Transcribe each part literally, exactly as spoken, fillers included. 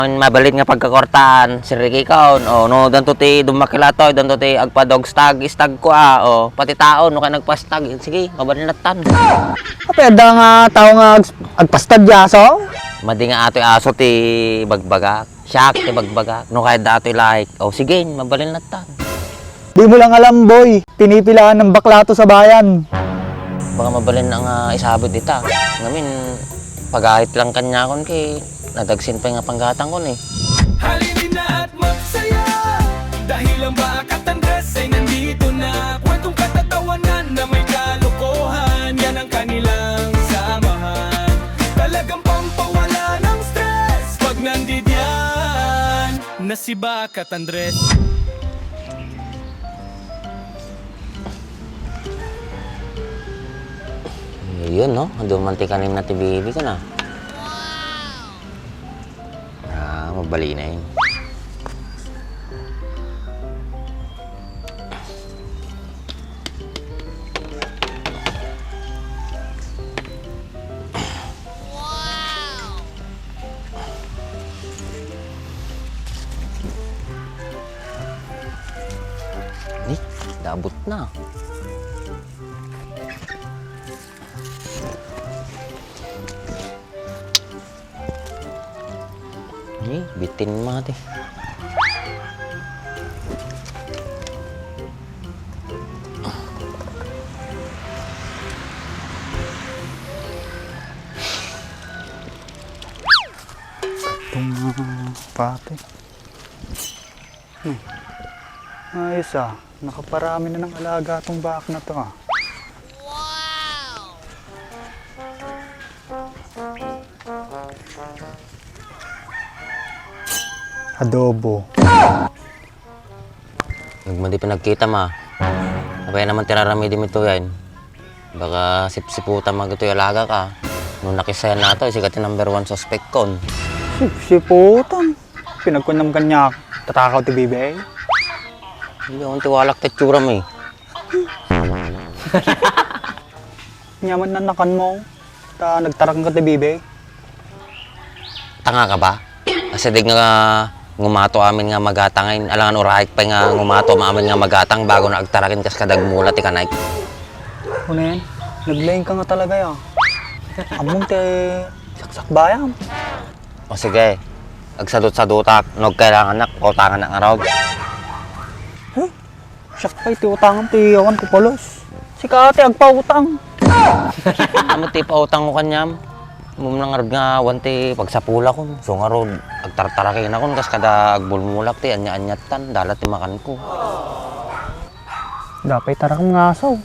Mabalin nga pagkakuartaan, sirrikikon. O, no, danto ti dummakila toy, danto ti agpa-dog stag, stag ko, a. O, pati tao, no, kay nagpastag, sige, mabalin lattan. Apay, adda nga tao nga ag-, agpastag, aso? Madi nga atoy aso ti bagbagak. Siak ti bagbagak. No, kay adda atoy lahik. O, sige, mabalin lattan. Di mo lang alam, boy. Pinipilaan ng bakla to sa bayan. Baka mabalin na nga isabit ita. Ngamin, pagahit lang kaniakon kay nadagsin pay nga panggatangkon, e. Halina't magsaya dahil ang Bakat Andres ay nandito na. Kwentong katatawanan na may kalokohan, yan ang kanilang samahan. Talagang pampawala ng stress pag nandidiyan na si Bakat Andres. Ayun, no? Adu man ti kaninna ti bibi ko na. A, mabalin na yun. Ni, dabot na. Ni, bitin mati. Itong pati. Hmm. Ayos, a. Nakaparami na ng alaga tong baak na to, a. Adobo. Nagmadi pinagkita, ma. Apay naman ti raramidem ito yan? Baka sipsiputan man itoy alaga ka. No nakisayan na ito, sika ti number one suspect kon. Sipsiputan? Pinagkuan naman kaniak, tatakaw ti bibi. Hindi, awan ti walak ti itsuram, e. Nyaman nanakan mo, ta nagtarakan ka ti bibi. Tanga ka ba? Asideg nga ngumato amin nga magatang, ay, alangan urahik pay nga ngumato amin nga magatang bago na agtaraken kas kadagmula ti kanay. Kunen, naglaing ka nga talaga, ya. Ammom ti saksakbayam. O sige, agsadut-sadutak, no kailangannak, pautangannak ngarud. Huh? Siak pay ti utangam ti awan ti pulos. Sika ti agpautang. Ammom ti pautang ko kaniam. Ammom lang ngarud nga awan ti pagsapulakon. So ngarud, agtartarakenakon kas kada agbulmulak ti ania-aniattan, dalat ti makanko. Dapay tarakam nga asaw.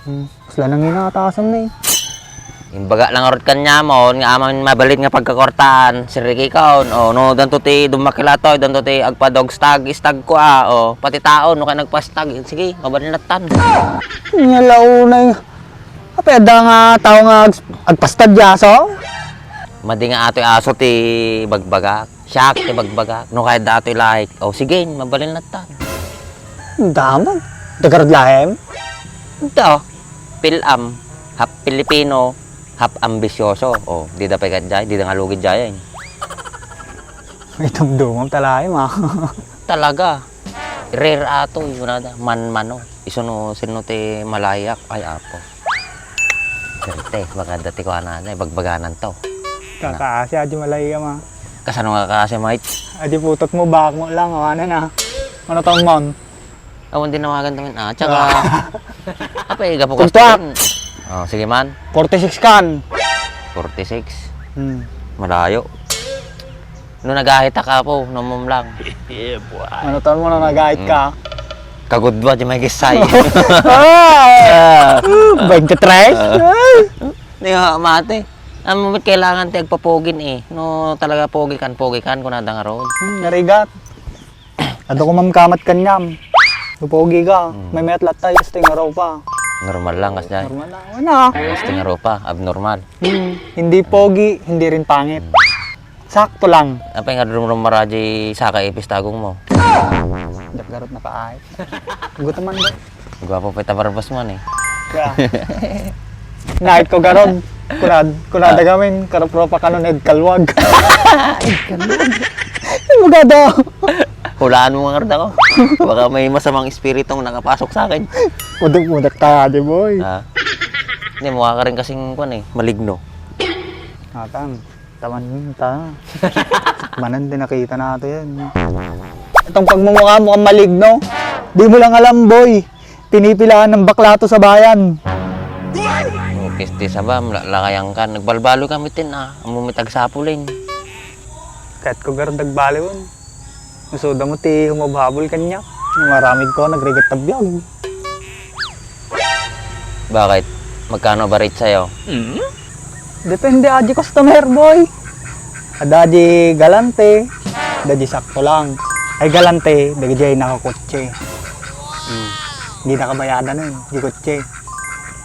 Hmm. Kasla nangina a taasam na, e. Imbaga lang ngarud kaniamon nga amin mabalin nga pagkakuartaan, sirrikikon. O, no, danto ti dummakila toy, danto ti agpa-dog stag, stag ko, a. O, pati tao, no, kay nagpastag, sige, mabalin lattan. Nia la unay. Apay, adda nga tao nga ag-, agpastag, aso? Madi nga atoy aso ti bagbagak. Siak ti bagbagak. No kay adda atoy lahik. O, sige, mabalin lattan. Damag. Dagarud lahem? Ito. Pilam. Half Pilipino, half ambisyoso. O, dida pay ket jay, dida nga lugid jay, e. Itumdumam ta lahem, a. Talaga. Rare ato, yun na da. Manmano. Isu no, sino ti malayak? Ay, apo. Swerte, baka dati ko ana, na, ibagbaganan to. Kakaasi, adi malay ka, ma. Kasano nga kaasi, mate? Adi putot mo, baak mo lang, awanan, a. Ano tawag mo? Awan din nawagan taman, a. Tsaka, Ah. Apay, gapu ka Tuntuak. Sa akin. O, sige man. Forty-six kan. Forty-six. Hmm. Malayo. No nagahitak, apo, no mumlang. Yeah, boy. Ano tawag mo na nagahit ka? Hmm. Kagudwa di may gisay. Ah! Bainte tres? Ah. Ay! Di nga, mate. Ammom met kailangan ti agpapugin, e. No talaga pogi kan, pogi kan, kunada ngarud. Hmm, narigat. Adu ko mamkamat kaniam. Pogi ka. Hmm. May met latta, yes, ti ngarud pa. Normal lang, kasjay. Normal lang. Wala. Yes, ti ngarud pa. Abnormal. Hmm. Hindi pogi, hindi rin pangit. Hmm. Sakto lang. Apay nga rumrumara jay saka ipis ti agong mo? Diak garud nakaait. Gutom man, bro. Guwapo pay ta barbas man, e. Kaya, nait ko garud. Kunad, kunada Ah. gamin, karupropa kano ni Ed Kalwag. Ed Kalwag? Ay, magada. Hulaan mo nga ngarud ako. Baka may masamang espiritong nakapasok sa akin. Udak-udak ta, di boy. Ah. Hindi, mukha ka rin kasing, kwan eh, maligno. Atan, taman ta. Manan din nakita natin. Itong pagmumukha mo kang maligno, di mo lang alam, boy. Pinipilaan ng bakla to sa bayan. Oh, piste sa bam, la-, lakayan ka. Nagbalbalo kami tin, ah. Amo may tagsapulin. Ket ko garud nagbaliwen. Uso da mo ti humabhabol kanya. Maramid ko, nagrigat ta biag. Bakit? Magkano ba rate sa'yo? Depende, adi customer, boy. Ada di galante, ada di sakto lang. Ay galante, dagiti ay nakakotse. Hmm. Di nakabayadan eh, di kotse.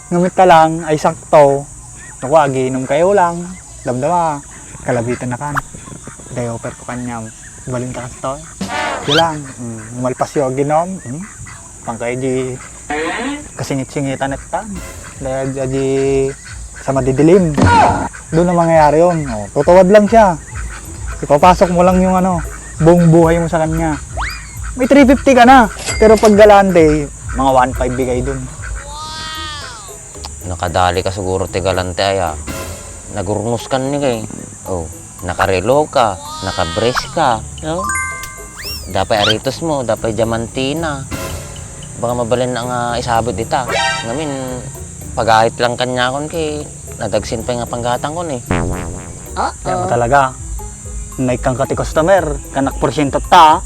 Ngamit ta lang, ay sakto. Naku, agiinom kayo lang. Damdama, kalabitan na kan. Day offer ko kanyam. Balin ka kasto. Di lang. Hmm. Umalpas yo, aginom. Hmm. Pangkay di kasingit-singitan etta. Dahil di sa madidilim. Doon ang mangyayari yun. Oh, tutawad lang siya. Ipapasok mo lang yung ano, buong buhay mo sa kanya. May three fifty ka na. Pero pag galante, mga one five bigay dun. Nakadali ka siguro ti galante ay, ah. Nagurnos ka ni kay. Oh, nakarelo ka, nakabrace ka, no? Dapay aritos mo, dapay diamantina. Baka mabalin na nga isabit dita. Ngamin, pagahit lang kanyakon kay nadagsin pay nga panggatangkon eh. Kaya mo talaga, naikkan ka ti customer, kanak porsyento ta.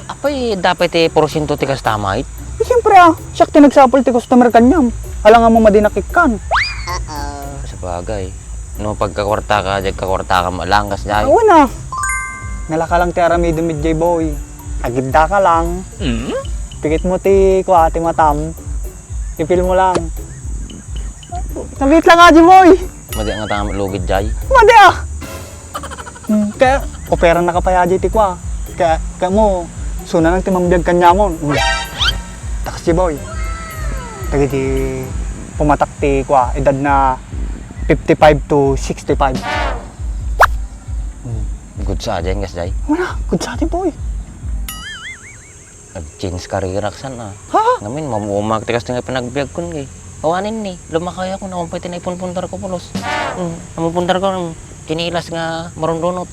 Apay, dapay ti porsyento ti customer? Eh, siyempre ah, siak ti nagsapul ti customer kanyam. Alangan mo madi nakikkan. Sabagay. No, pagkakwarta ka, diag kakwarta ka mo lang, kas jay. Awan ah. Nalaka lang ti aramidem, J boy. Agidda ka lang. Pikit mo ti kua, ti matam. Ipil mo lang. Sabit lang, J boy. Madi nga tama lugid, jay. Madi ah. Hmm, kaya, opera na ka pa ya, ti kua. Kaya, kaya mo, suna lang ti mambiag kanyamon. Hmm. Takas, J boy. Dagiti pumatak ti kua, edad na fifty-five to sixty-five. Hmm. Good sa, jay, kas, jay. Wala, good sa, J boy. Nag-change career ak san, ah. Ha? Ngamin, mamumak ti kasta nga panagbiag kon, eh. Awanen ni, lumakay ako, nakumpay ti naipunpundar ko, pulos. Mm, namumpundar ko, mm, kinilas nga marunrunot.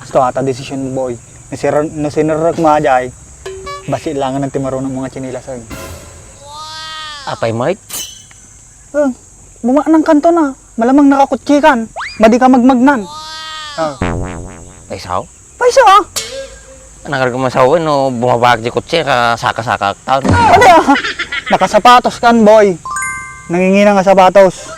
Gusto ata desisyon mo, boy. Nasir-, nasirrek mo, ajay. Basi langan ti marunong mga tsinilas, eh. Apay, Mike? Eh, bumaknang kanto na. Malamang nakakutsikan. Madi ka magmagnan. Ah. Ay, sao? Paiso, ah. Nangarag mo sao, no, bumabak di kutsi, ka saka-saka taon. Ano ya? Nakasapatos kan, boy. Nangingina nga sapatos.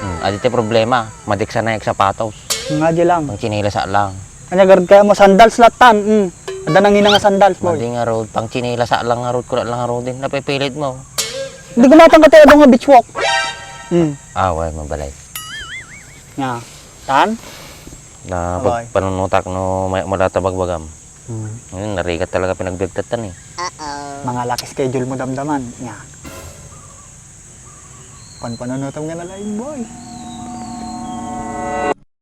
Hmm, adi ti problema. Madik sana yung sapatos. Nga di lang. Pang chinilasa lang. Anya garud kaya mo, sandals latan. Hmm. Ada nangina nga sandals, boy. Madi nga road, pang chinilasa lang nga road, kulat lang nga road din. Napipilit mo. Hindi gumatang ka tayo nga beach walk. Hmm. Ah, well, mabalay. Nga. Tan? Na Abay. Pag panunutak no may, mula ta bagbagam. Hmm. Ngayon, narigat talaga pinagbiagtatan eh. Mga laki schedule mo damdaman. Nga. Panpanunutam nga na lain, boy.